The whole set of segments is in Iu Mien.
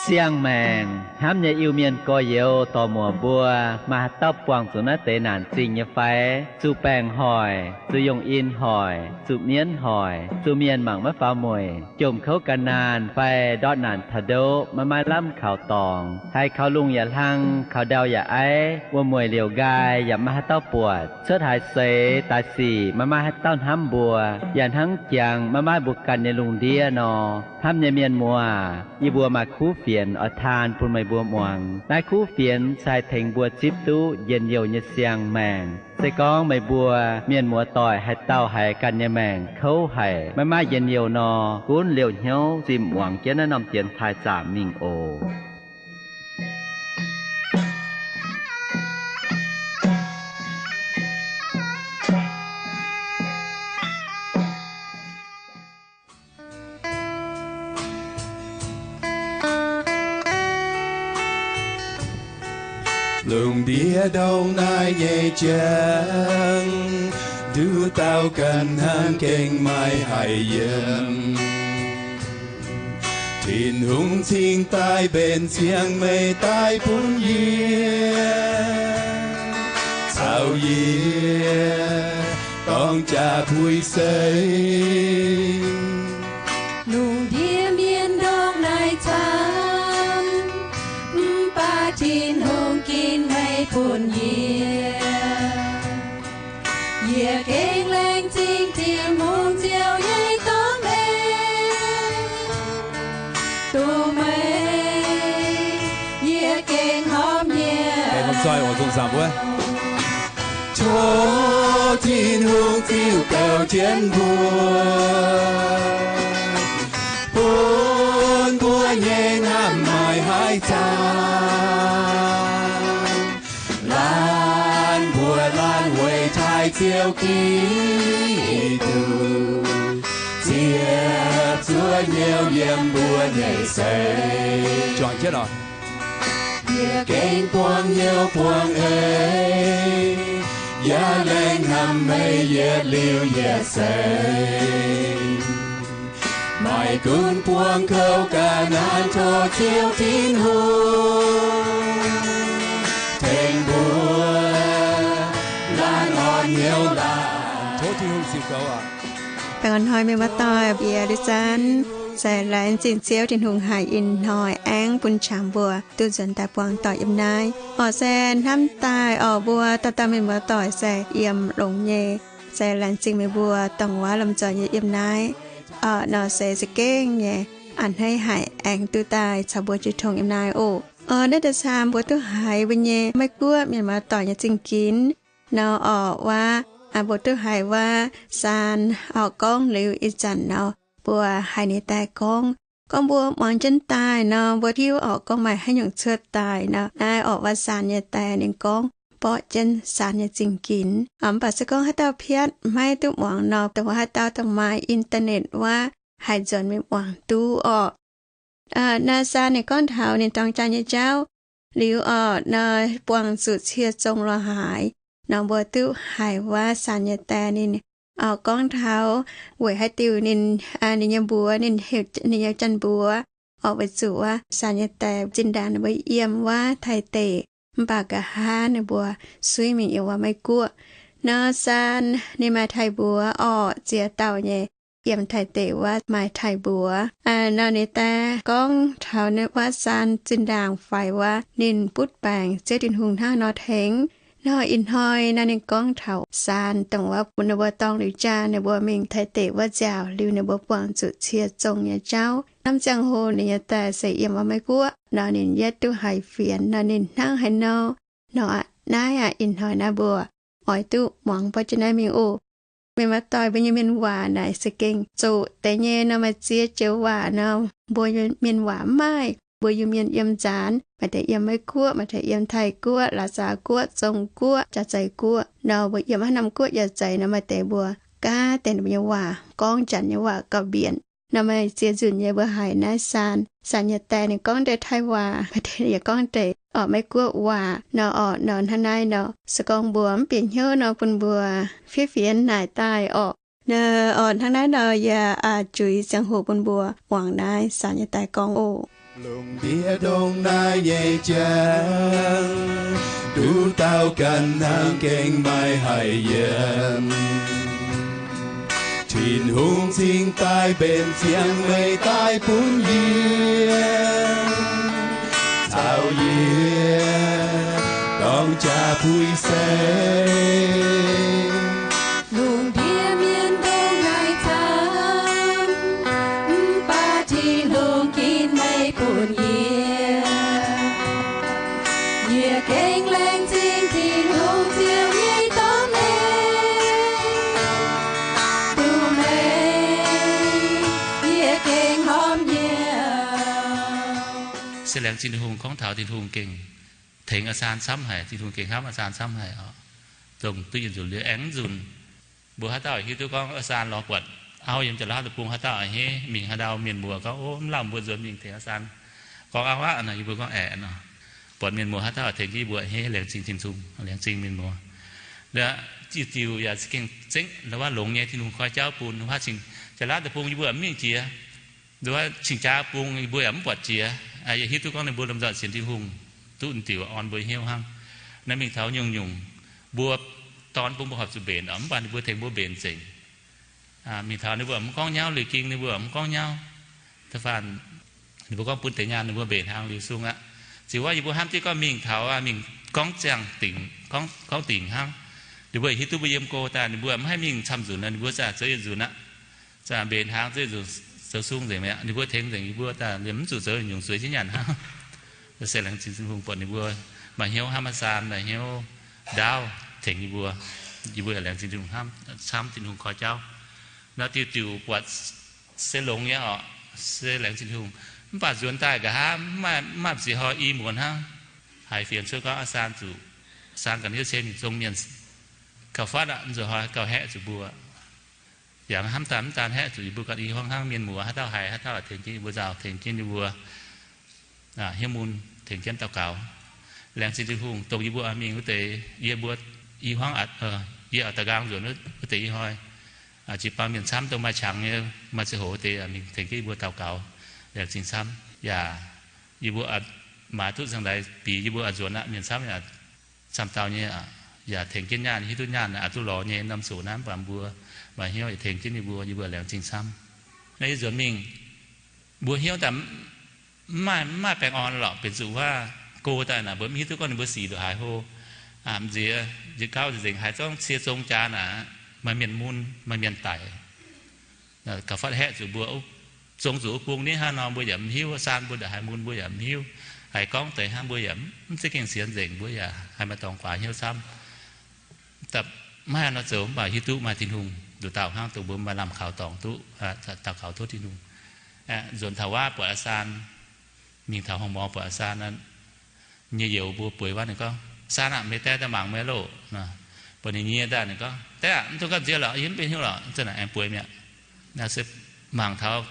Siang-maengc hnamv nyei Iu-Mienh gorx-youz dorc-muoc mbuo, maaih haaix dauh buangh zuqc naaiv deix naanc zingh nyei fai? Zuqc baengc hoic, zuqc yongh in hoic, zuqc mienv hoic, zuqc mienh mangc maiv faaux mueic, jomc kouv ga'naanh fai ndortv naanc taux ndoqv maiv maaih lamh kaux dorngx, haiz kaux lungh yaac hlang, kaux ndau yaac aiv, wuom-mueic liouc nqaai yaac maiv maaih haaix dauh buatc, cuotv haaix seix daaih sic maiv maaih haaix dauh hnamv mbuo, yaac hnangv jangx maiv maaih mbuo ganh nyei lungh ndiev nor. Hnamv nyei mienh muoz, yie mbuo maaih kuv fienx oix taan bun meih mbuo muangx. Naaiv kuv fienx se haih tengx mbuo zipv duqv njien-youh nyei siang-maengc. Se gorngv meih mbuo mienh muoz-doic haaix dauh haiz ganh nyei maengc kouv haic, maiv maaih njien-youh nor, gunv liouh hnyouv zimh muangx jienv naaiv norm dienx taaih zaamc mingh oc. Lungh ndiev ndongc naaiv nyei jangx, nduqc dauh ganh hnangv gengh maiv haih yiem. Tin-Hungh cingx daaih mbenc ziangx meih daaih bun yie caux yie dorng jaa-puix seix. Lungh ndiev mienh ndongc naaiv camv, mv baac Tin-Hungh ginv meih bun yie. Yie gengh laengz zingh Tin-Hungh Ziouv nyei dorngx ei, duqv meih yie gengh horpc nyei. Tov Tin-Hungh ziux gouv jienv mbuo, bun mbuo nyei hnamv maaih haaix zanc laanh mbuo laanh weic taaih Ziouv Giduc, ziepc zuoqv hnyouv yiem mbuo nyei seix. Yie gengh buangh hnyouv buangh eix, yaac laengz hnamv meih yietc liuz yietc seix. Maaih gunv buangh kouv ga'naaiv, tov Ziouv Tin-Hungh tengx mbuo laanh orn hnyouv laanh. Tov Tin-Hungh ziux gouv aqv. Baengh orn hnoi mienh muoz-doic, yie Liuz Zaanv se laengz zingh Ziouv Tin-Hungh haic ih hnoi aengx bun qangx mbuo duqv nzuonx daaih buangh doic yiem naaiv. Orqc se hnamv daaih orqc mbuo dauh dauh mienh muoz-doic se yiem longx nyei, se laengz zingh meih mbuo dongh wuov lomh nzoih nyei yiem naaiv. Orqc nor se za'gengh nyei a'hneiv haic aengx duqv daaih caux mbuo jiu tong yiem naaiv oc. Orqc naaiv deix camv mbuo duqv haiz mbuo nyei Meiv Guoqv mienh muoz-doic nyei zingh ginx nor orqc wuov, mbuo duqv haiz wuov Saan orqc gorngv liuz ih zanc nor, mbuo haiz ninh dae gorngv, gorngv mbuo muangx jienv daaih nor, mbuo hiuv orqc gorngv maaih haaix nyungc cuotv daaih nor. Naaiv orqc wuov Saan nyei dae ninh gorngv borqv jienv Saan nyei zingh ginx. Mv baac se gorngv haaix dauh piatv maiv duqv muangx nor, dongh wuov haaix dauh dongh maaih internet wuov, haih nzuonx mingh muangx duqv orqc. Naaiv Saan ninh gorngv taux ninh dorng jaa nyei jauv liuz orqc nor, buangh zuqc cie zong lorz haaix nor, mbuo duqv haiz wuov Saan nyei dae ninh orqc gorngv taux weic haaix diuc ninh, ninh nyei mbuox, ninh heuc ninh nyei janx-mbuox orqc weic zuqc wuov Saan nyei dae zinh ndaangc ninh mbuo yiem wuov Taiv deic, mv baac nqa'haav ninh mbuo suiv mingh yiem wuov Meiv Guoqv. Nor Saan ninh maaih taaih-mbuox orqc, ziex dauh nyei, yiem Taiv deic wuov maaih taaih-mbuox. Nor ninh dae gorngv taux wuov Saan zinh ndaangc faix wuov ninh butv baengc Ziouv Tin-Hungh hnangv nor tengx. Nor ih hnoi naaiv ninh gorngv taux Saan dongh wuov ninh mbuo dorng liuz jaa ninh mbuo mingh Taiv deic wuov nziaauc liuz ninh mbuo buangh zuqc cie zong nyei jauv. Hnamv ziangh hoc ninh nyei dae se yiem wuov Meiv Guoqv nor, ninh yietv duqv haiz fienx nor, ninh hnangv haaix nor nor aqv. Naaiv aqv, ih hnoi naaiv mbuo oix duqv muangx borqv jienv naaiv mingh oc. Mienh muoz-doic, mbuo nyei mienh waac naaic za'gengh zoqc deix nyei nor, maaih ziex joux waac nor, mbuo mienh waac mv maaih. Mbuo Iu-Mienh yiem nzaanx, maaih deix yiem Meiv Guoqv, maaih deix yiem Taiv Guoqv, Laac Zaax Guoqv, Zong Guoqv, Jaax Zaic Guoqv nor, mbuo yiem haaix norm guoqv yaac zeiz nor, maaih deix mbuo gaav deix ninh mbuo nyei waac gorngv janx nyei waac gauh mbienc. Nor maaih ziex nzunc nyei mbuo haiz naaiv Saan, Saan nyei dae ninh gorngv deix Taiv waac, maaih deix yaac gorngv deix orqc Meiv Guoqv waac nor orqc. Nor hnangv naaiv nor, se gorngv mbuo mv bieqc hnyouv nor, bun mbuo fiev fienx naaic daaih orqc. Nor orqc hnangv naaiv nor, yie zuiz ziangh hoc bun mbuo muangx naaiv Saan nyei dae gorngv oc. Lungh ndiev ndongc naaiv nyei jangx, nduqc dauh ganh hnangv gengh maiv haih yiem. Tin-Hungh cingx daaih mbenc ziangx meih daaih bun yie, caux yie dorng jaa-puix se. Lungh ndiev mienh ndongc naaiv camv, mv baac Tin-Hungh ginv meih bun yie. Yie gengh laengz zingh Tin-Hungh ziouc nyei dorn aeqv, duqv meih yie gengh horpc nyei. Se laengz zingh Tin-Hungh gorngv taux Tin-Hungh gengh tengx A'saan camv haic, Tin-Hungh gengh hnamv A'saan camv haic oc. Dongh duqv yietc nzunc liuz aengx nzunc, mbuo haaix dauh hiuv duqv gorngv A'saan lorz buatc auv yiem Janx-Laauv deic-bung haaix dauh a'hneiv mingh haaix ndau mienh muoz gorngv, O, mv lauh mbuo nzuonx mingh tengx A'saan gorngv auv aqv nor, yie mbuo gorngv aeqv nor. Buatc mienh muoz haaix dauh tengx jienv yie mbuo a'hneiv, laengz zingh Tin-Hungh, laengz zingh mienh muoz. Liuz diuh diuh yaac gengh zengv ndongc wuov longx nyei, Tin-Hungh koi jauv bun. Wuov cingx Janx-Laauv deic-bung yie mbuo mv mingh jiex, ndongc wuov cingx jaa bung yie mbuo yaac mv buatc jiex. Yie hiuv duqv gorngv ninh mbuo lomh nzoih sienx Tin-Hungh duqv diuc orn mbuo hnyouv hnangv. Naaiv mingh taux nyungc-nyungc mbuo dorn bung mbuo horpc zuqc mbenc oc, mv baac ninh mbuo tengx mbuo mbenc nzengc. Mingh taux ninh mbuo mv gorngv nyauv, lui-ging ninh mbuo mv gorngv nyauv. Da'faanh ninh mbuo gorngv bun deix nyaanh ninh mbuo mbenc hlang liuz sung aqv. Ziouc wuov yie mbuo hnamv jienv gorngv mingh taux mingh gorngv ziangh dingc, gorngv dingc hnangv. Ninh mbuo hiuv duqv mbuo yiem go daaih ninh mbuo mv haih mingh camv nzunc, ninh mbuo za'gengh zoux yietc nzunc aqv. Za'gengh mbenc hlang zoux yietc nzunc zoux sung nzengc mi'aqv. Ninh mbuo tengx nzengc yie mbuo daaih liemh mv zuqc zoux nyungc zueiz jienv nyanc hnangv. Se laengz zingh Tin-Hungh buatc ninh mbuo maaih hnyouv hnamv A'saan, maaih hnyouv ndaauv tengx yie mbuo. Yie mbuo yaac laengz zingh Tin-Hungh hnamv camv, Tin-Hungh koi jauv. Naaiv diuh diuh buatc se longx nyei oc, se laengz zingh Tin-Hungh. Mv baac nzuonx daaih nqa'haav mv maaih, mv maaih ziex hnoi i muonz hnangv, haiz fienx cuotv gorngv A'saan zuqc, A'saan ganh hiuv cien mingh zong mienh gauh fatv aqv, nzuonx hnoi gauh haeqv zuqc mbuo. Yaac hnamv daaih mv daan haeqv zuqc yie mbuo ganh i hmuangv hnangv, mienh muoz haaix dauh haiz haaix dauh tengx jienv yie mbuo nzauh, tengx jienv yie mbuo, hnyouv mun, tengx jienv daux gaux. Laengz zingh Tin-Hungh dongh yie mbuo mingh wuov deix, yie mbuo i hmuangv, yie da'nqaang nzuonx wuov deix i hnoi, jiu-baang mienh camv dongh maaih qangx nyei, maaih ziangh hoc wuov deix mingh tengx jienv yie mbuo daux gaux. Laengz zingh camv. Yaac yie mbuo maaiz duqv cingx daaih bieqc yie mbuo nzuonx aqv, mienh camv yaac camv dauh nyei, yaac tengx jienv nyaanh, hiuv duqv nyaanh aqc duqv lorz nyei norm soc naaiv, mv baac mbuo maaih hnyouv yaac tengx jienv yie mbuo, yie mbuo laengz zingh camv. Naaiv yie nzuonx mingh, mbuo hnyouv daaih mv maaih, mv maaih baengh orn lorqc, benx zuqc wuov go daaih naaic mbuo mv hiuv duqv gorngv ninh mbuo sic nduqc haaix hlo. M'nziex njiec gauv nzengc haaix zorngv cie zong jaax naaic, maaih mienh mun, maaih mienh daic. Gauh fatv haeqv zuqc mbuo, zong zuqc wuov bung nitv hnangv nor mbuo yaac mv hiuv, saan mbuo ndongc haaix mun mbuo yaac mv hiuv, haiz gorngv deix hnangv mbuo yaac mv za'gengh sienx nzengc, mbuo yaac haiz maaih dorngx guaax hnyouv camv. Maiv haaix nor zoux mv baac hiuv duqv maaih Tin-Hungh nduqc dauh hnangv dongh mbuo maaih lamh kaux dorngx duqv daux gaux tov Tin-Hungh. Nzuonx taux wuov buatc A'saan, mingh taux hong-morx buatc A'saan, nyei youz mbuo bueix wuov ninh gorngv, Saan aah, meih die daaih mangc meih loh. Buatc ninh nyie daaih ninh gorngv, Die aah, mv dungx gamh nziex lorqc, yie mv benx hnyouv lorqc, zanc naaic aengx bueix mi'aqv. Naaiv se mangc taux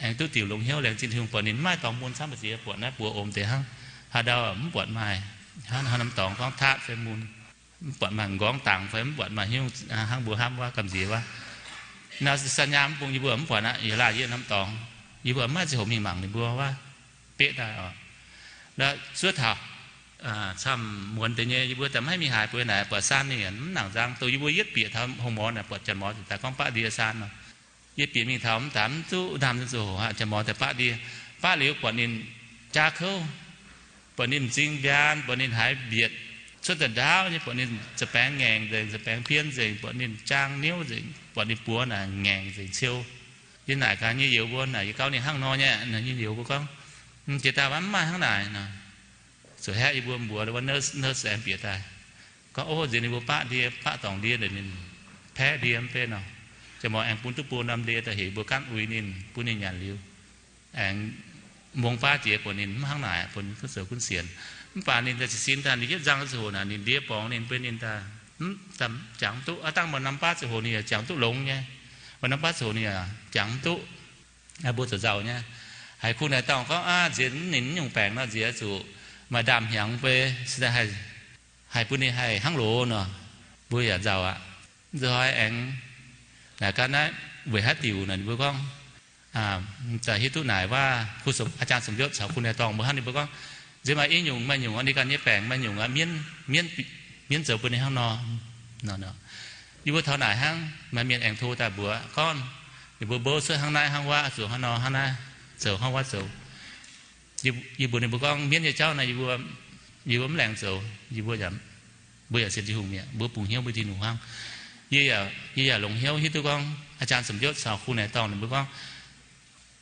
aengx duqv diuc longx hnyouv, laengz zingh Tin-Hungh buatc ninh mv maaih dorngx mun camv, mbu'ziex buatc naaiv buoz omx deix hnangv. Haaix ndau mv buatc maaih hnangv norm dorngx gorngv taatv fai mun, mv buatc maaih m'nqorngv dangx fai mv buatc maaih hnyouv hnangv mbuo hnamv wuov gamh nziex wuov. Naaiv se saan nyaam bung yie mbuo mv buatc aqv, yie laanh yie norm dorngx, yie mbuo mv maaih ziangh hoc mingh mangc ninh mbuo wuov, beqv daaih oc. Naaiv zuov taux camv muonz deix nyei yie mbuo daaih mv haih mingh haaix, bueix naaic buatc Saan ninh mv nangc nzang, dongh yie mbuo yietv bieqc taux hong-morx naaic buatc Janx-Morx daaih gorngv baqv ndie Saan nor. Yietv bieqc mingh taux mv daaih mv duqv ndaamv zinh zoux hoc aqv, Janx-Morx daaih baqv ndie. Baqv liuz buatc ninh jaa kouv, buatc ninh m'zing mbiaan, buatc ninh haiz mbietc cuotv da'ndaauv nyei, buatc ninh za'baengx ngaengc nzengc, za'baengx pien nzengc, buatc ninh jaang niouv nzengc, buatc ninh buoz naaic ngaengc nzengc ciou. Yie naaic gaax nyei youz mbuo naaic, yie gauv ninh hnangv nor nyei, nyei youz mbuo gorngv, Jiex daaih wuov mv maaih hnangv naaic nor. Ziouc haeqv yie mbuo mbuox wuov nurse, nurse aengx bieqc daaih gorngv, O, nziex ninh mbuo baqv ndie, baqv dorngc ndie, ninh paeqv ndie mv bei nor. Janx-Morx aengx bun duqv buo norm ndie daaih heuc yie mbuo gaanv uix ninh, bun ninh nyanc liuz, aengx mongx baav jiex buatc ninh mv hnangv naaic, bun ninh gunv zoux gunv sienx. Mv baac ninh daaih jiez sin daaih ninh yietv nzang ziangh hoc naaic, ninh ndie borngz ninh, bun ninh daaih jangx duqv, aav dangh maaih norm baav ziangh hoc ninh yaac jangx duqv longx nyei. Maaih norm baav ziangh hoc ninh yaac jangx duqv. Mbuo zuqc nzauh nyei. Haiz kuh naaic dorngh gorngv, Aav, nziex ninh mv nyungc baengc nor, nziex zuqc maaih ndaamv-hnyangx mv bei, se daaih haih bun ninh haih hnangv loz nor, mbuo yaac nzauh aqv. Nzunc hnoi aengx naaic gaax naaiv weic haaix diuc naaic, ninh mbuo gorngv, Daaih hiuv duqv naaic waac, อาจารย์สมยศ caux ครูนายตอง mbuo hnangv ninh mbuo gorngv, nziex maaih i nyungc maaih nyungc ninh ganh nyei baengc maaih nyungc aqv, mienv, mienv zoux bun ninh hnangv nor. Yie mbuo taux naaic hnangv, maaih mienh aengx tov daaih mbuox gorngv, ninh mbuo mbouv cuotv hnangv naaiv hnangv wuov, zuqc hnangv nor hnangv naaiv zoux, hnangv wuov zoux. Yie mbuox ninh mbuo gorngv, mienv nyei jauv naaiv yie mbuo mv laengz zoux, yie mbuo, mbuo yaac sienx Tin-Hungh mi'aqv, mbuo bungx hnyouv mbuo Tin-Hungh hnangv. Yie yaac longc hnyouv hiuv duqv gorngv อาจารย์สมยศ caux ครูนายตอง ninh mbuo gorngv,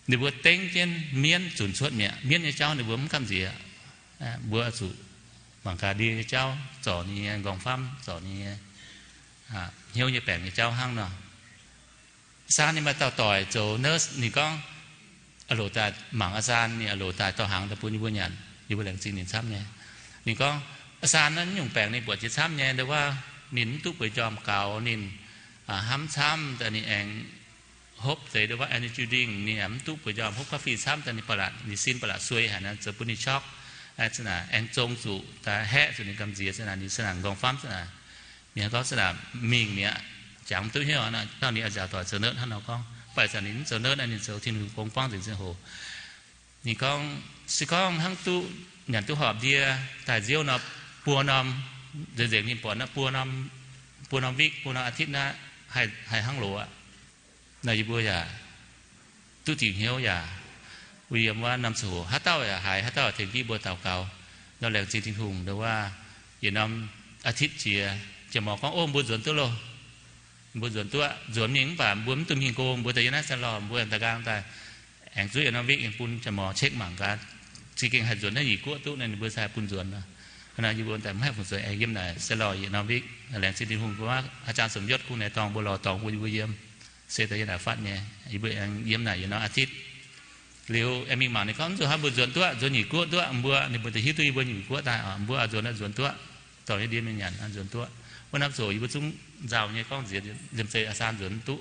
ninh mbuo dengv jienv mienv zunc cuotv mi'aqv. Mienv nyei jauv ninh mbuo mv gamh nziex. Mbuo zuqc mangc gaax ndie nyei jauv, zorc ninh nyei nqorngv-famv, zorc ninh nyei hnyouv nyei baengc nyei jauv hnangv nor. Saan ninh maaih dauh doic zoux nurse, ninh gorngv, a'loc daaih mangc อาจารย์ ninh a'loc daaih dorh hnaangx daaih bun yie mbuo nyanc, yie mbuo laengz zingh ninh camv nyei. Ninh gorngv, อาจารย์ naaiv nyungc baengc ninh buatc jiex camv nyei, nduov waac ninh mv duqv bueix njormh gaux, ninh hnamv camv daaih, ninh aengx hopv deix nduov waac energy drink, ninh mv duqv bueix njormh, hopv coffee camv daaih ninh ba'laqc, ninh sin ba'laqc suei haic nor, zoux bun ninh shock. Aa, aengx zong zuqc daaih haeqv zuqc ninh gamh nziex, ninh se naaic nqorngv-famv se naaic, mienh gorngv se naaic mingh mi'aqv, jangx mv duqv hnyouv. Naaiv ninh nzaaux doic zoux nurse hnangv nor gorngv, mv baac ih zanc ninh mv zoux nurse, ninh zoux Tin-Hungh gong-buangv nzengc ziangh hoc. Ninh gorngv, se gorngv hnangv duqv nyanc duqv horpc ndie daaih nziouv nor, buo norm, nzengc nzengc ninh buatc naaiv buo norm, buo norm week, buo norm อาทิตย์ naaiv haih hnangv loz aqv. Naaiv yie mbuo yaac duqv dingc hnyouv yaac wuov yiem wuov norm ziangh hoc, haaix dauh yaac haiz, haaix dauh yaac tengx jienv mbuo daux gaux, nor laengz zingh Tin-Hungh. Nduov waac yietc norm อาทิตย์ jiex, jiex morz gorngv, ov, mbuo nzuonx duqv loh. Mbuo nzuonx duqv, nzuonx mingh mv baac mbuo mv duqv mingh go, mbuo daaih yiem naaiv ชะลอ, mbuo daaih nqaang daaih aengx zuov yietc norm week aengx bun jiex morz เช็ค mangc gaax, za'gengh haih nzuonx naaiv Nyic Guoqv duqv nor, ninh mbuo se haih bun nzuonx. Hnangv naaic yie mbuo daaih mv haih fungc nzuonx, aengx yiem naaic ชะลอ yietc norm week. Laengz zingh Tin-Hungh mbuo, อาจารย์สมยศ kuv naaic dorngx mbuo lorz dorngx mbuo, yie mbuo yiem se daaih yiem naaic fatv nyei. Yie mbuo aengx yiem naaic yietc norm อาทิตย์ liuz aengx mingh mangc ninh gorngv, mv zuqc hnangv, mbuo nzuonx duqv, nzuonx Nyic Guoqv duqv, mbuo ninh mbuo da'hiuv duqv yie mbuo Nyic Guoqv daaih oc, mbuo oix nzuonx, nzuonx duqv, dorh nyei ndie mingh nyanc, nzuonx duqv. Wuov norm ziangh hoc yie mbuo zungv nzauh nyei gorngv nziex liemh zeih อาจารย์ nzuonx duqv.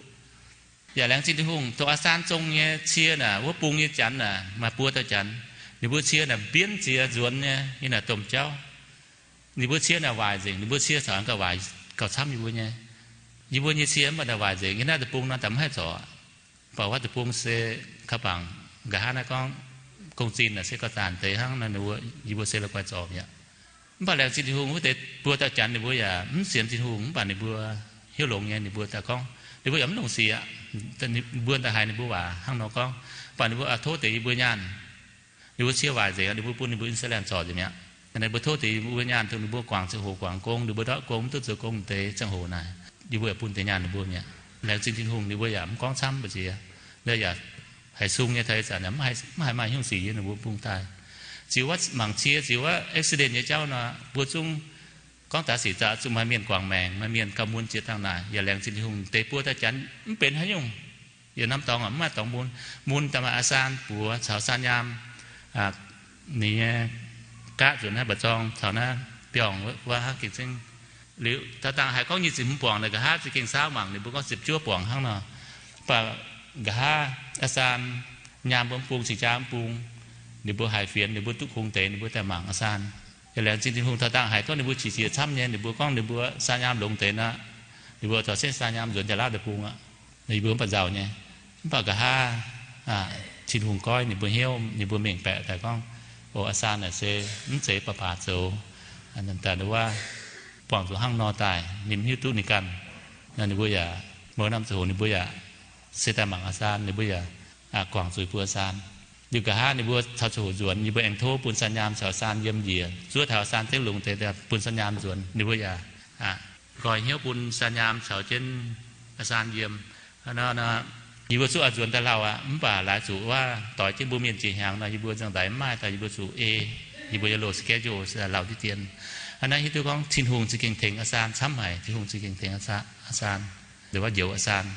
Yaac laengz zingh Tin-Hungh, dongh อาจารย์ zong nyei cie naaic, wuov bung nyei janx naaic maaih buo dauh janx, ninh mbuo cie naaic mbienv ziex nzuonx nyei, yiem naaic domh jauv. Ninh mbuo cie naaic waaic nzengc, ninh mbuo cie caux gauh waaic gauh camv yie mbuo nyei. Yie mbuo nyei cie mv baac naaic waaic nzengc, yiem naaiv deic-bung nor daaih mv haih zorc. Mv baac wuov deic-bung se kaux bangc nqa'haav naaiv gorngv gong-zinh naaic se gauh zanc deix hnangv nor, yie mbuo se la'guaih zorc mi'aqv. Mv baac laengz zingh Tin-Hungh, wuov deix buo dauh janx ninh mbuo yaac mv sienx Tin-Hungh, mv baac ninh mbuo hiuv longx nyei, ninh mbuo daaih gorngv ninh mbuo yaac mv longc sic aqv. Mbuo daaih haiz ninh mbuo waac hnangv nor gorngv, mv baac ninh mbuo tov deix yie mbuo nyaanh. Ninh mbuo cie waaic nzengc, ninh mbuo bun ninh mbuo Iu^saa^laa^en zorc nzengc mi'aqv. Ninh mbuo tov deix yie mbuo nyaanh, dongh ninh mbuo guangc ziangh hoc guangc gong, ninh mbuo ndortv gong mv duqv zoux gong deix ziangh hoc naaic, yie mbuo yaac bun deix nyaanh ninh mbuo mi'aqv. Laengz zingh Tin-Hungh, ninh mbuo yaac mv gorngv camv mbu'ziex, ninh yaac haiz sung nyei taux ih zanc mv haiz maaih hnyouv sic yiem ninh mbuo bung daaih. Ziux wuov mangc cie, ziux wuov accident nyei jauv nor, mbuo zungv gorngv daaih sic zaqc zuqc maaih mienh guangc maengc, maaih mienh gauh mun jiex dangh naaic. Yaac laengz zingh Tin-Hungh, deix buo dauh janx mv benx haaix nyungc. Yietc norm dorngx mv maaih dorngx mun. Mun daaih maaih อาจารย์ buoz caux อาจารย์ Nyaam, ninh nyei gaav nzuonx naaiv mba'zorng caux naaiv biorngh wuov hnangv gengh zengv. Liuz dauh dangh haiz gorngv nyic ziepc hmz buangc naaic, nqa'haav za'gengh saauv mangc, ninh mbuo gorngv ziepc juov buangc hnangv nor. Mv baac nqa'haav อาจารย์ Nyaam mbuo mv bung, cing-jaa mv bung, ninh mbuo haiz fienx, ninh mbuo duqv kungx deix, ninh mbuo daaih mangc อาจารย์. Yaac laengz zingh Tin-Hungh, taux dangh haiz gorngv ninh mbuo qiex jiez camv nyei, ninh mbuo gorngv ninh mbuo อาจารย์ Nyaam longx deix nor, ninh mbuo caux อาจารย์ Nyaam nzuonx Janx-Laauv deic-bung aqv. Ninh mbuo mv baac nzauh nyei. Mv baac nqa'haav Tin-Hungh goiv ninh mbuo hnyouv, ninh mbuo mengh baeqc daaih gorngv, o, อาจารย์ naaic se mv zeiz baac baac zoux. Daaih wuov buangh zuqc hnangv nor daaih, ninh mv hiuv duqv ninh ganh. Ninh mbuo yaac mouz norm ziangh hoc ninh mbuo yaac se daaih mangc อาจารย์, ninh mbuo yaac guangc zuqc buo อาจารย์. Liuz nqa'haav ninh mbuo taux ziangh hoc nzuonx, ninh mbuo aengx tov bun อาจารย์ Nyaam caux อาจารย์ Yiem njiec, zuov taux อาจารย์ Dengv Lungh deix bun อาจารย์ Nyaam nzuonx, ninh mbuo yaac nqoi hnyouv bun อาจารย์ Nyaam caux jienv อาจารย์ Yiem. Yie mbuo zuqv oix nzuonx daaih lauh aqv, mv baac laaix zuqc wuov doix jienv mbuo mienh jiex hnyangx nor, yie mbuo nzangc-ndaix mv maaih daaih, yie mbuo zuqc ei, yie mbuo nyei loh schedule se lauh diqv dien. Hnangv naaiv hiuv duqv gorngv Tin-Hungh za'gengh tengx อาจารย์ camv haic, Tin-Hungh za'gengh tengx อาจารย์, nduov waac njoux อาจารย์.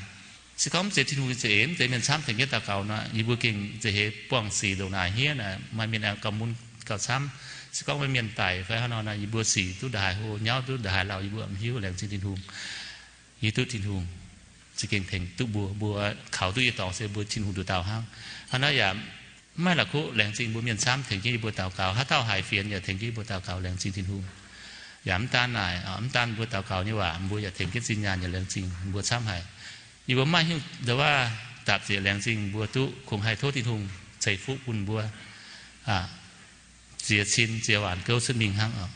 Se gorngv mv zeiz Tin-Hungh za'eix, mv zeiz mienh camv tengx jienv daux gaux nor, yie mbuo gengh za'eix buangh sic ndongc naaic hniev naaic, maaih mienh aengx gauh mun gauh camv. Se gorngv maaih mienh daic fai hnangv nor nor, yie mbuo sic duqv ndongc haaix hlo, nyauv duqv ndongc haaix lauh, yie mbuo mv hiuv. Laengz zingh Tin-Hungh, hiuv duqv Tin-Hungh za'gengh tengx duqv mbuo, mbuo kaux duqv yie dorngx se mbuo Tin-Hungh nduqc dauh hnangv. Hnangv naaiv yaac mv maaih la'kuqv, laengz zingh mbuo mienh camv tengx jienv yie mbuo daux gaux. Haaix dauh haiz fienx yaac tengx jienv yie mbuo daux gaux, laengz zingh Tin-Hungh. Yaac mv daan naaic, mv daan mbuo daux gaux nyei waac, mbuo yaac tengx jienv zinh nyaanh yaac laengz zingh mbuo camv haic. Yie mbuo mv maaih hnyouv ndau waac dapc zieqc laengz zingh mbuo duqv kungx haih tov Tin-Hungh ceix fuqv bun mbuo ziex cin ziex waanc gouv cuotv mingh hnangv oc.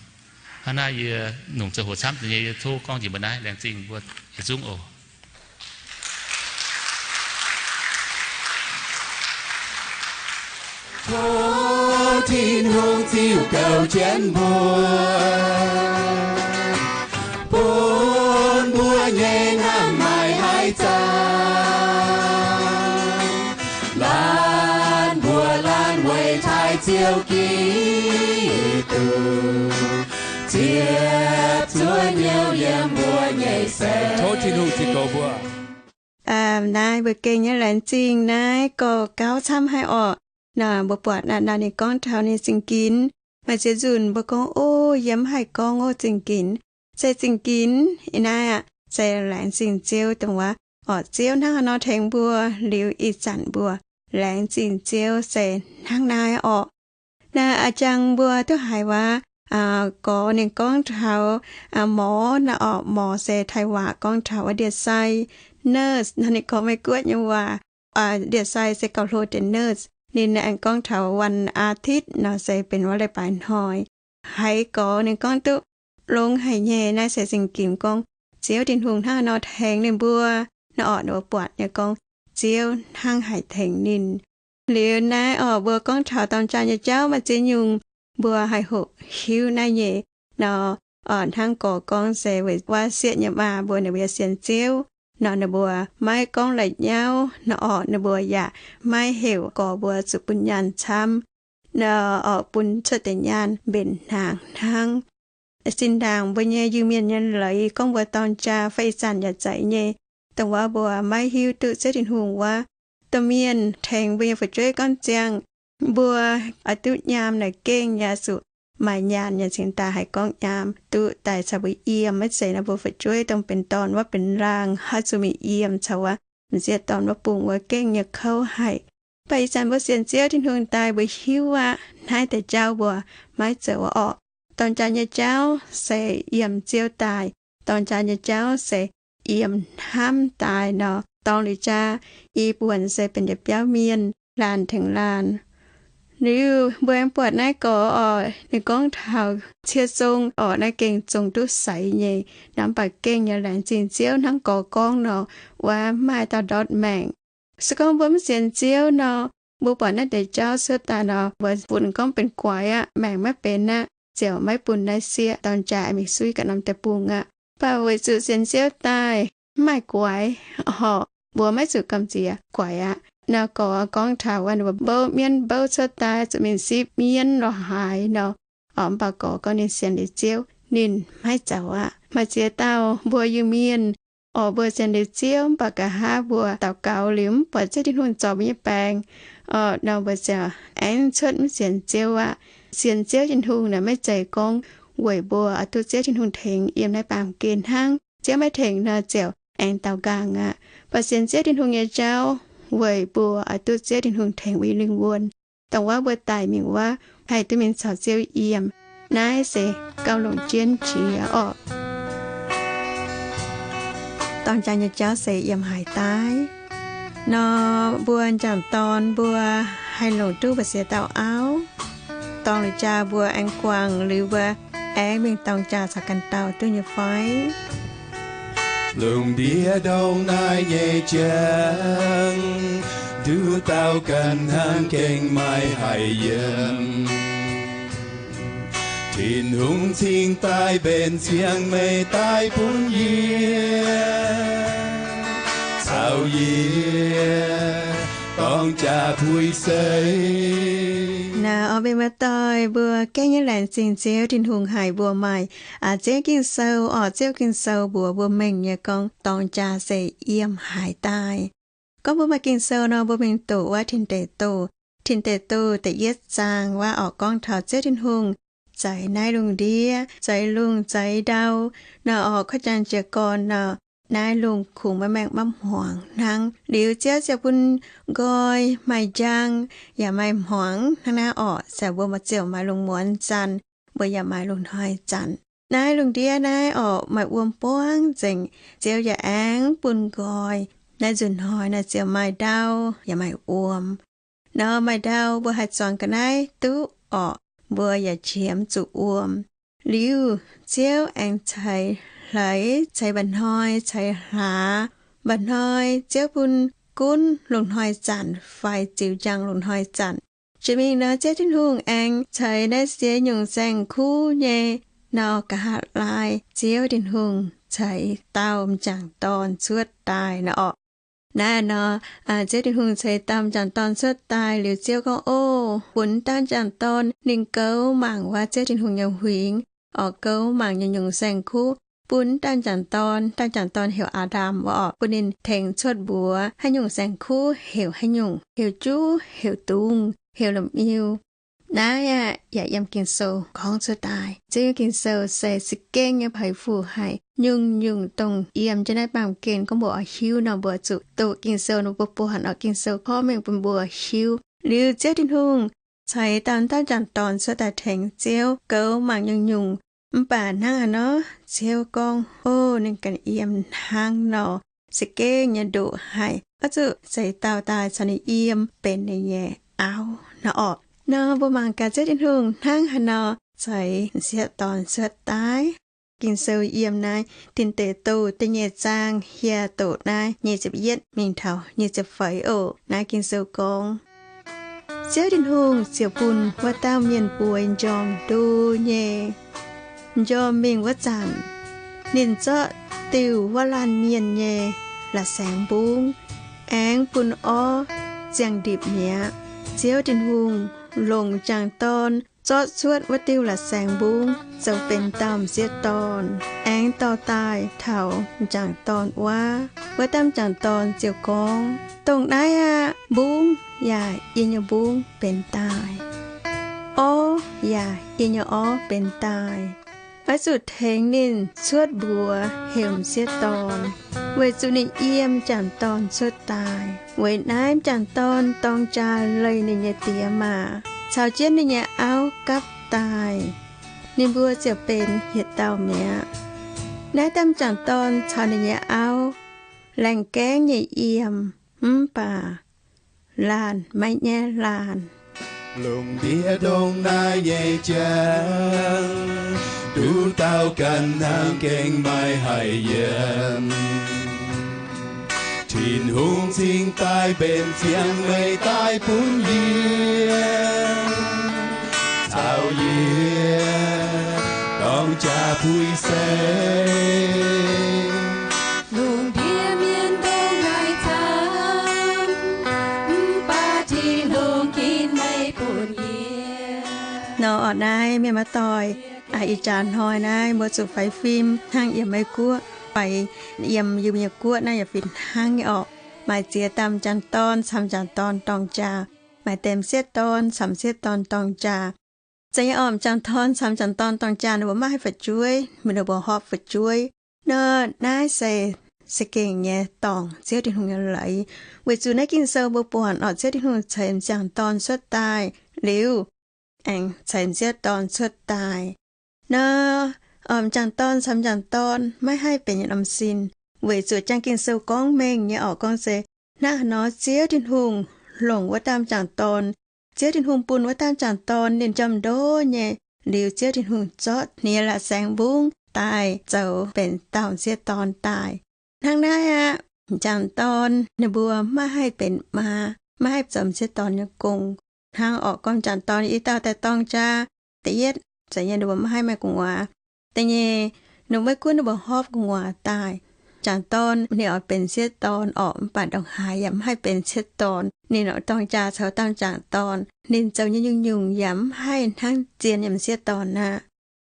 Hnangv naaiv yie nongc zoux hoc camv deix nyei, yie tov gorngv njiec mbuo naaiv. Laengz zingh mbuo yietc zungv oc. Tov Tin-Hungh ziuc gouv jienv mbuo, bun mbuo nyei hnamv maaih haaix zanc. Laanh mbuo laanh weic taaih Ziouv Giduc, ziepc zuoqv hnyouv yiem mbuo nyei se. Tov Tin-Hungh ziux goux mbuo. Naaiv mbuo gengh nyei laengz zingh naaiv gorx gauv camv haic orqc. Nor mbuo buatc naaiv ninh gorngv taux ninh zingh ginx. Maaih ziex nzunc mbuo gorngv, Ov, yie mv haih gorngv ov, zingh ginx. Se zingh ginx ih naaiv aqv, se laengz zingh Ziouv dongh wuov orqc. Ziouv hnangv haaix nor tengx mbuo liuz ih zanc mbuo laengz zingh Ziouv se hnangv naaiv orqc. Naaiv a'jang mbuo duqv haiz waac gorx ninh gorngv taux morx nor orqc, morx se Taiv waac gorngv taux wuov ndie-sai, nurse nor ninh gorngv Meiv Guoqv nyei waac. Ndie-sai se gauh hlo deix nurse. Ninh aengx gorngv taux วันอาทิตย์ nor se benx wuov leiz-baaix hnoi. Haiz gorx ninh gorngv duqv longx haic nyei. Naaiv se zingh ginx gorngv Ziouv Tin-Hungh hnangv haaix nor tengx ninh mbuo nor orqc. Ninh mbuo buatc nyei gorngv Ziouv hnangv haaix tengx ninh. Liuz naaiv orqc, mbuo gorngv taux dorng jaa nyei jauv maaih ziex nyungc mbuo haih hoqc hiuv naaiv nyei nor orqc. Hnangv gorx gorngv se weic wuov sieqv nyei maa mbuo ninh mbuo yaac sienx Ziouv nor ninh mbuo maiv gorngv la'nyauv nor orqc, ninh mbuo yaac maiv heuc gorx mbuo zuqc bun nyaanh camv nor orqc, bun cuotv deix nyaanh mbenc hnaangx hnangv. Zinh ndaangc mbuo nyei Iu-Mienh nyei leiz gorngv mbuo dorng jaa fai ih zanc yaac zeiz nyei, dongh wuov mbuo maiv hiuv duqv Ziouv Tin-Hungh wuov domh mienh tengx mbuo nyei fu'jueiv gorngv ziangh, mbuo oix duqv nyaam naaic gengh yaac zuqc maaih nyaanh nyei cingx daaih haih gorngv nyaam duqv daaih caux mbuo yiem. Maiv zeiz nor mbuo fu'jueiv dongh benx dorn wuov benx laangh haaix zuqc mingh yiem caux wuov m'sieqv dorn wuov bungx wuov gengh nyei kouv haic. Mv baac ih zanc mbuo sienx Ziouv Tin-Hungh daaih mbuo hiuv aqv, naaiv deix jauv mbuo maiv zoux orqc. Dorng jaa nyei jauv se yiem Ziouv daaih. Dorng jaa nyei jauv se yiem hnamv daaih nor, dorng liuz jaa i buonc se benx yietc biauv mienh laanh tengx laanh. Liuz mbuo aengx buatc naaiv gorx orqc, ninh gorngv taux cie zong orqc, naaiv gengh zong duqv seix nyei nor, mv baac gengh nyei laengz zingh Ziouv hnangv gorx gorngv nor, wuov maaih dauh ndortv maengc. Se gorngv mbuo mv sienx Ziouv nor, mbuo buatc naaiv deix jauv cuotv daaih nor, mbuo funx gorngv benx guaix aqv, maengc maiv benx aqv, ziouc maiv bun naaiv sieqv dorng jaa mingh suiv ganh norm deic-bung aqv. Mv baac weic zuqc sienx Ziouv daaih mv maaih guaix horc, mbuo maiv zuqc gamh nziex guaix aqv. Nor gorx gorngv taux wuov mbuo mbouv mienv mbouv cuotv daaih zuqc mingh sipv mienv lorz haaix nor, orqc, mv baac gorx gorngv ninh sienx liuz Ziouv ninh maiv zoux aqv. Maaih ziex dauh mbuo Iu-Mienh orqc, mbuo sienx liuz Ziouv mv baac nqa'haav mbuo daux gaux liuz mv buatc Ziouv Tin-Hungh zorc mbuo nyei baengc orqc, nor mbuo ziouc aengx cuotv mv sienx Ziouv aqv. Sienx Ziouv Tin-Hungh naaic maiv zeiz gorngv weic mbuo oix duqv Ziouv Tin-Hungh tengx yiem naaiv baamh gen hnangv. Ziouv maiv tengx nor ziouc aengx daaux nqaang aqv. Mv baac sienx Ziouv Tin-Hungh nyei jauv weic mbuo oix duqv Ziouv Tin-Hungh tengx mbuo nyei lingh wuonh, dongh wuov mbuo daic mingh wuov haih duqv mingh caux Ziouv yiem. Naaiv se gauh longc jienv jiex orqc. Dorng jaa nyei jauv se yiem haaix daaih nor, mbuo m'jangc dorn mbuo haih longc duqv mbu'ziex dauh auv. Dorng liuz jaa mbuo aengx guangc liuz mbuo aengx mingh dorng jaa caux ganh dauh duqv nyei fai? Lungh ndiev ndongc naaiv nyei jangx, nduov dauh ganh hnangv gengh maiv haih yiem. Tin-Hungh cingx daaih mbenc ziangh meih daaih bun yie caux yie dorng jaa puix seix. Naaiv orqc, mienh muoz-doic, mbuo gengh nyei laengz zingh Ziouv Tin-Hungh haic mbuo maaih Ziouv Ging-Sou orqc. Ziouv Ging-Sou mbuox mbuo mengh nyei gorngv dorng jaa se yiem haaix daaih. Gorngv mbuo maaih Ging-Sou nor, mbuo mingh doqc wuov Tin Deic Douh. Tin Deic Douh da'yietv zaang wuov orqc, gorngv taux Ziouv Tin-Hungh zeix naaiv lungh ndiev, zeix lungh zeix ndau. Nor orqc, kov jang jiez gorn nor, naaiv lungh kungx maiv maengh maiv hmuangx hnangv. Liuz Ziouv ziouc bun nqoi maaih njang yaac maaih hmuangx hnangv naaiv orqc, ziouc mbuo maaih, ziouc maaih lungh muonz zanc, mbuo yaac maaih lungh hnoi zanc. Naaiv lungh ndiev naaiv orqc, maaih wuom buangv nzengc. Ziouv yaac aengx bun nqoi Naaiv nzunc hnoi naaiv ziouc maaih ndau yaac maaih wuom. Nor maaih ndau mbuo haih zuangx ga'naaiv duqv orqc, mbuo yaac qiemx zuqc wuom. Liuz Ziouv aengx ceix hleix, ceix mba'hnoi, ceix hlaax. Mba'hnoi Ziouv bun gunv lungh hnoi zanc fai ziux njang lungh hnoi zanc. Jiex mingh nor Ziouv Tin-Hungh aengx ceix naaiv siex nyungc saeng-kuv nyei nor, nqa'haav laai Ziouv Tin-Hungh ceix dauh m'jangc dorn cuotv daaih nor orqc. Naaiv nor, Ziouv Tin-Hungh ceix dauh m'jangc dorn cuotv daaih liuz, Ziouv gorngv, Ov, bun m'daaih m'jangc dorn ninh goux mangc wuov Ziouv Tin-Hungh nyei huingx, oix goux mangc nyungc-nyungc saeng-kuv bun m'daaih m'jangc dorn. M'daaih m'jangc dorn heuc Aa^ndam wuov orqc, bun ninh tengx cuotv mbuox haaix nyungc saeng-kuv heuc haaix nyungc, heuc juv, heuc dungz, heuc la'miu. Naaiv aeqv, yaac yiem Ging-Sou gorngv cuotv daaih. Ziouv nyei Ging-Sou se za'gengh nyei peix fuc haic. Nyungc-nyungc dongh yiem jienv naaiv baamh gen gorngv mbuo oix hiuv nor, mbuo zuqc doqc Ging-Sou nor, mbuo buatc orqc, Ging-Sou korv mengh bun mbuo hiuv. Liuz Ziouv Tin-Hungh ceix dauh m'daaih m'jangc dorn cuotv daaih tengx Ziouv goux mangc nyungc-nyungc. Mv baac hnangv haaix nor, Ziouv gorngv, Ov, ninh ganh yiem hnangv nor, za'gengh nyei ndoqc haic, oix zuqc ceix dauh daaih caux ninh yiem benx ninh nyei auv nor orqc. Nor mbuo mangc gaax Ziouv Tin-Hungh hnangv haaix nor ceix m'sieqv dorn cuotv daaih. Ging-Sou yiem naaiv Tin Deic Douh da'nyeic zaang, yaac doqc naaiv nyic ziepc yietv mingh taux nyic ziepc feix oc. Naaiv Ging-Sou gorngv, Ziouv Tin-Hungh ziouc bun wuov dauh mienh bueix m'njormh ndo nyei m'njormh mingh wuov zanc, ninh zorqv diuh wuov laanh mienh nyei la'saengx mbungv, aengx bun orv ziangh ndipc mi'aqv. Ziouv Tin-Hungh longc m'jangc dorn zorqv cuotv wuov diuh la'saengx mbungv zoux benx dauh m'sieqv dorn, aengx dorh daaih taux m'jangc dorn wuov. Wuov dauh m'jangc dorn ziouc gorngv, Dongh naaiv aqv, mbungv yaac yie nyei mbungv benx daaih, orv yaac yie nyei orv benx daaih. Oix zuqc tengx ninh cuotv mbuox heuc m'sieqv dorn, weic zuqc ninh yiem m'jangc dorn cuotv daaih. Weic naaiv m'jangc dorn dorng jaa leih ninh nyei die maa, caux jienv ninh nyei auv gapv daaih. Ninh mbuo ziouc benx yietc dauh mi'aqv. Naaiv dauh m'jangc dorn caux ninh nyei auv laengh gaengv nyei yiem, mv baac laanh maiv nyaiv laanh. Lungh ndiev ndongc naaiv nyei jangx, nduqc dauh ganh hnangv gengh maiv haih yiem. Tin-Hungh cingx daaih mbenc ziangx meih daaih bun yie, caux yie dorng jaa puix seix. Lungh ndiev mienh ndongc naaic camv, mv baac Tin-Hungh ginv meih bun yie. Nor orqc, naaiv mienh muoz-doic, ih jaax hnoi naaiv mbuo zuqc faix fim hnangv yiem Meiv Guoqv fai yiem yie mbuo nyei guoqv naaiv yaac fih hnangv nyei orqc. Maaih ziex dauh m'jangc dorn caux m'jangc dorn dorng jaa, maaih deix m'sieqv dorn caux m'sieqv dorn dorng jaa. Zeiz nyei orqc, m'jangc dorn caux m'jangc dorn dorng jaa ninh mbuo maiv haih fu'jueiv, mingh ninh mbuo hopv fu'jueiv. Nor naaiv se za'gengh nyei dorngc Ziouv Tin-Hungh nyei leiz. Weic zuqc naaiv Ging-Sou mbuo buatc orqc, Ziouv Tin-Hungh ceix m'jangc dorn cuotv daaih liuz, aengx ceix m'sieqv dorn cuotv daaih. Nor m'jangc dorn caux m'jangc dorn maiv haih benx yietc norm sin, weic zuqc jangx Ging-Sou gorngv mengh nyei orqc, gorngv se hnangv haaix nor Ziouv Tin-Hungh longc wuov dauh m'jangc dorn, Ziouv Tin-Hungh bun wuov dauh m'jangc dorn ninh njormh ndo nyei, liuz Ziouv Tin-Hungh zorqv ninh nyei la'saengx mbungv daaih zoux benx dauh m'sieqv dorn daaih. Hnangv naaiv aqv, m'jangc dorn ninh mbuo maiv haih benx maa, maiv haih zoux m'sieqv dorn nyei gong. Hnangv orqc, gorngv m'jangc dorn i dauh daaih dorng jaa, da'yietv, zeiz nyei ninh mbuo maiv haih maaih gu'nguaaz. Da'nyeic, ninh maiv gunv ninh mbuo hopv gu'nguaaz daaih, m'jangc dorn ninh oix benx m'sieqv dorn orqc, mv baac ndongc haaix yaac mv haih benx m'sieqv dorn. Ninh oix dorng jaa caux dauh m'jangc dorn, ninh zoux nyei nyungc-nyungc yaac mv haih hnangv zien nyei m'sieqv dorn aqv.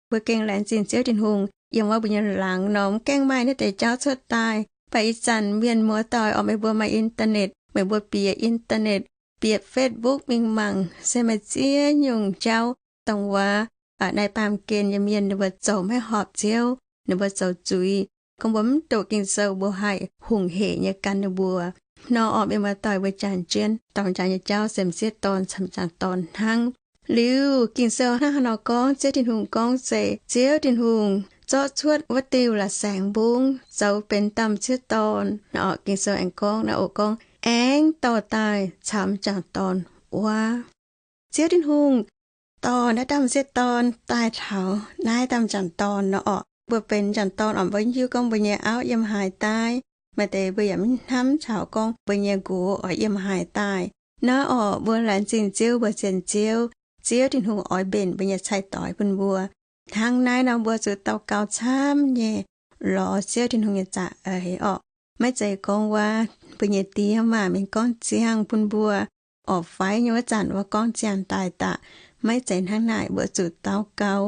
Mbuo gengh laengz zingh Ziouv Tin-Hungh, yiem wuov mbuo nyei laangz nor mv gaengh maaih naaiv deix jauv cuotv daaih. Mv baac ih zanc mienh muoz-doic orqc, meih mbuo maaih internet, meih mbuo bieqc internet, bieqc Facebook mingh mangc, se maaih ziex nyungc jauv dongh wuov naaiv baamh gen nyei mienh ninh mbuo zoux maiv horpc Ziouv, ninh mbuo zoux zuiz, gorngv mbuo mv doqc Ging-Sou, mbuo haih hungh hec nyei gan ninh mbuo. Nor orqc, mienh muoz-doic, mbuo jangx jienv dorng jaa nyei jauv se m'sieqv dorn caux m'jangc dorn hnangv. Liuz Ging-Sou hnangv haaix nor gorngv, Ziouv Tin-Hungh gorngv se Ziouv Tin-Hungh zorqv cuotv wuov diuh la'saengx mbungv zoux benx dauh m'sieqv dorn. Naaiv oc, Ging-Sou aengx gorngv naaiv oc, gorngv aengx dorh daaih camx m'jangc dorn wuov. Ziouv Tin-Hungh dorh naaiv dauh m'sieqv dorn daaih taux naaiv dauh m'jangc dorn nor oc. Mbuo benx m'jangc dorn oc, mbuo hiuv gorngv mbuo nyei auv yiem haaix daaih. Maaih deix mbuo yaac mv hnamv taux gorngv mbuo nyei nqox oix yiem haaix daaih. Naaiv oc, mbuo laengz zingh Ziouv, mbuo sienx Ziouv, Ziouv Tin-Hungh oix mbenc mbuo nyei cai-doix bun mbuo. Hnangv naaiv nor mbuo zuqc daux gaux camv nyei lorz Ziouv Tin-Hungh nyei za'eix orqc. Maiv zeiz gorngv wuov mbuo nyei diex maac mingh gorngv ziangh bun mbuo, oc, faix nyei wuov zanc wuov gorngv ziangh daaih daaih. Maiv zeiz hnangv naaic, mbuo zuqc daux gaux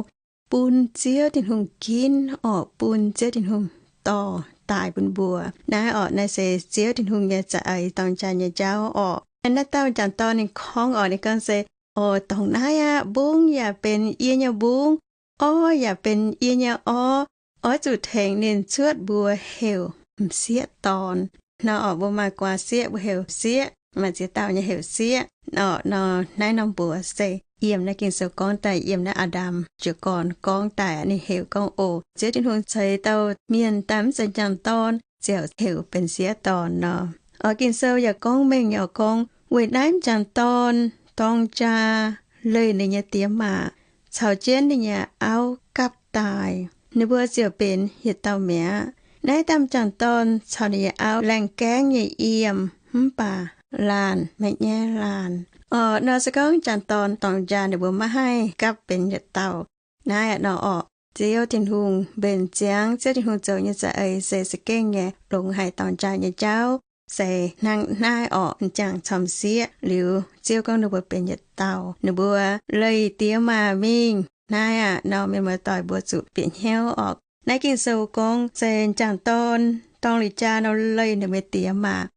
bun Ziouv Tin-Hungh ginv, oc, bun Ziouv Tin-Hungh dorh daaih bun mbuo. Naaiv orqc, naaiv se Ziouv Tin-Hungh nyei za'eix dorng jaa nyei jauv orqc. Naaiv dauh m'jangc dorn ninh gorngv orqc, ninh gorngv se, oc, dongh naaiv aqv, mbungv yaac benx yie nyei mbungv, orv yaac benx yie nyei orv. Oix zuqc tengx ninh cuotv mbuox heuc m'sieqv dorn. Nor oc, mbuo maaih gu'nguaaz sieqv, mbuo heuc sieqv, maaih ziex dauh nyei heuc sieqv. Oc, nor naaiv norm mbuox se yiem naaiv Ging-Sou gorngv daaih, yiem naaiv Aa^ndam jiez gorn gorngv daaih, ninh heuc gorngv, oc, Ziouv Tin-Hungh ceix dauh mienh daaih mv zeiz m'jangc dorn, ziouc heuc benx sieqv dorn nor. Oc, Ging-Sou yaac gorngv mengh nyei oc, gorngv weic naaiv m'jangc dorn dorng jaa leih ninh nyei diex maac caux jienv ninh nyei auv gapv daaih. Ninh mbuo ziouc benx yietc dauh mi'aqv. Naaiv dauh m'jangc dorn caux ninh nyei auv laengh gaengv nyei yiem, mv baac laanh maiv nyaiv laanh. Oc, nor se gorngv m'jangc dorn dorng jaa ninh mbuo maiv haih gapv benx yietc dauh. Naaiv nor orqc, Ziouv Tin-Hungh mbenc ziangx Ziouv Tin-Hungh zoux nyei za'eix se za'gengh nyei longx haic dorng jaa nyei jauv. Se hnangv naaiv orqc, m'jangc caux m'sieqv liuz, Ziouv gorngv ninh mbuo benx yietc dauh, ninh mbuo leih diex maac mingh. Naaiv aqv, nor mienh muoz-doic mbuo zuqc bieqc hnyouv orqc. Naaiv Ging-Sou gorngv se m'jangc dorn dorng liuz jaa nor leih ninh mbuo diex maac.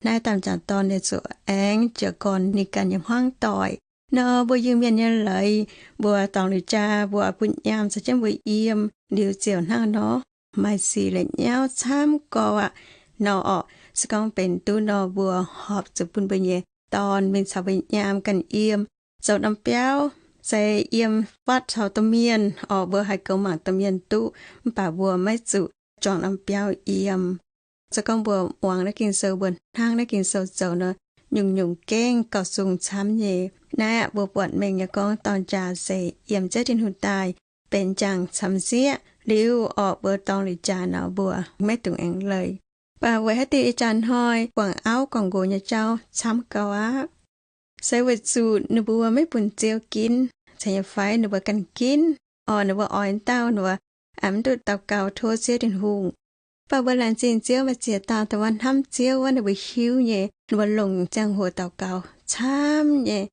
Naaiv dauh m'jangc dorn ninh zuqc aengx jiez gorn ninh ganh nyei hmuangv doic. Nor mbuo Iu-Mienh nyei leiz, mbuo dorng liuz jaa, mbuo oix bun nyaam caux jienv mbuo yiem, liuz ziouc hnangv nor maaih sic la'nyauv camv gorx aqv. Nor orqc, se gorngv benx duqv nor, mbuo horpc zuqc bun mbuo nyei dorn mingh caux mbuo nyaam ganh yiem. Zoux norm biauv se yiem fatv taux domh mienh orqc, mbuo haih goux mangc domh mienh duqv, mv baac mbuo maiv zuqc juangc norm biauv yiem. Se gorngv mbuo muangx naaiv Ging-Sou, mbuo hnangv naaiv Ging-Sou zoux nor, nyungc-nyungc gengh gauh sung camv nyei. Naaiv aqv, mbuo buatc mengh nyei gorngv dorng jaa se yiem Ziouv Tin-Hungh daaih benx m'jangc caux m'sieqv liuz orqc, mbuo dorng liuz jaa nor mbuo maiv dungx aengx leih. Mv baac weic haaix diuc ih jaax hnoi guangc auv guangc nqox nyei jauv camv gauh aqv? Se weic zuqc ninh mbuo maiv bun Ziouv ginv, cingx nyei fai ninh mbuo ganh ginv, orqc, ninh mbuo oix dauh ninh mbuo mv duqv daux gaux tov Ziouv Tin-Hungh. Mv baac mbuo laengz zingh Ziouv, maaih ziex dauh dongh wuov hnamv Ziouv wuov ninh mbuo hiuv nyei, ninh mbuo longc ziangh hoc daux gaux camv nyei.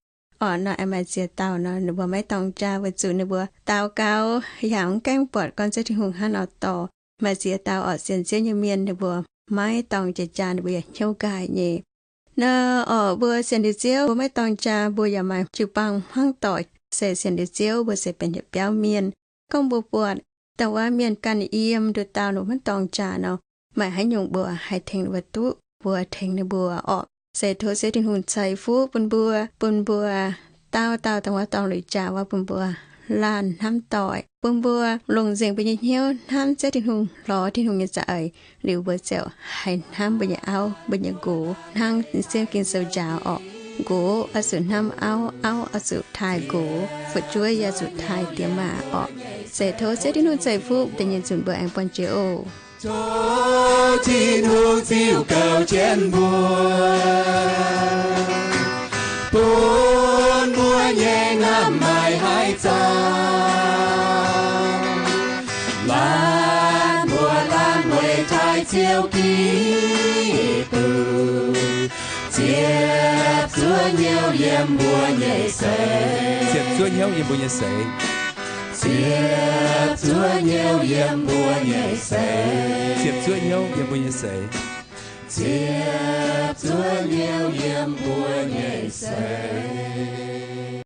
Orqc, nor aengx maaih ziex dauh nor ninh mbuo maiv dorng jaa weic zuqc ninh mbuo daux gaux yaac mv gaengh buatc gorngv Ziouv Tin-Hungh hnangv nor dorh. Maaih ziex dauh orqc, sienx Ziouv nyei mienh ninh mbuo maiv dorng jiex jaa ninh mbuo yaac hnyouv nqaaic nyei. Nor orqc, mbuo sienx liuz Ziouv mbuo maiv dorng jaa, mbuo yaac maaih jiu-baang hmuangv doic se sienx liuz Ziouv mbuo se benx yietc biauv mienh. Gorngv mbuo buatc dongh wuov mienh ganh yiem nduqc dauh ninh mbuo maiv dorng jaa nor, maaih haaix nyungc mbuo haih tengx ninh mbuo duqv, mbuo tengx ninh mbuo orqc. Se tov Ziouv Tin-Hungh ceix fuqv bun mbuo, bun mbuo dauh dauh dongh wuov dorng liuz jaa wuov bun mbuo laanh hnamv doic, bun mbuo longc nzengc mbuo nyei hnyouv hnamv Ziouv Tin-Hungh, lorz Tin-Hungh nyei za'eix, liuz mbuo ziouc haih hnamv mbuo nyei auv, mbuo nyei nqox, hnangv Singx Ging-Sou njaaux orqc, nqox oix zuqc hnamv auv, auv oix zuqc taaih nqox, fu'jueiv yaac zuqc taaih diex maac orqc. Se tov Ziouv Tin-Hungh ceix fuqv deix nyei nzunc mbuo aengx buangh jiex oc. Tov Tin-Hungh ziux gaux jienv mbuo, bun mbuo nyei hnamv maaih haaix zanc, laanh mbuo laanh weic taaih Ziouv Giduc, ziepc zuoqv hnyouv yiem mbuo nyei seix. Ziepc zuoqv hnyouv yiem mbuo nyei seix. Ziepc zuoqv hnyouv yiem mbuo nyei seix. Ziepc zuoqv hnyouv yiem mbuo nyei seix. Ziepc zuoqv hnyouv yiem mbuo nyei seix.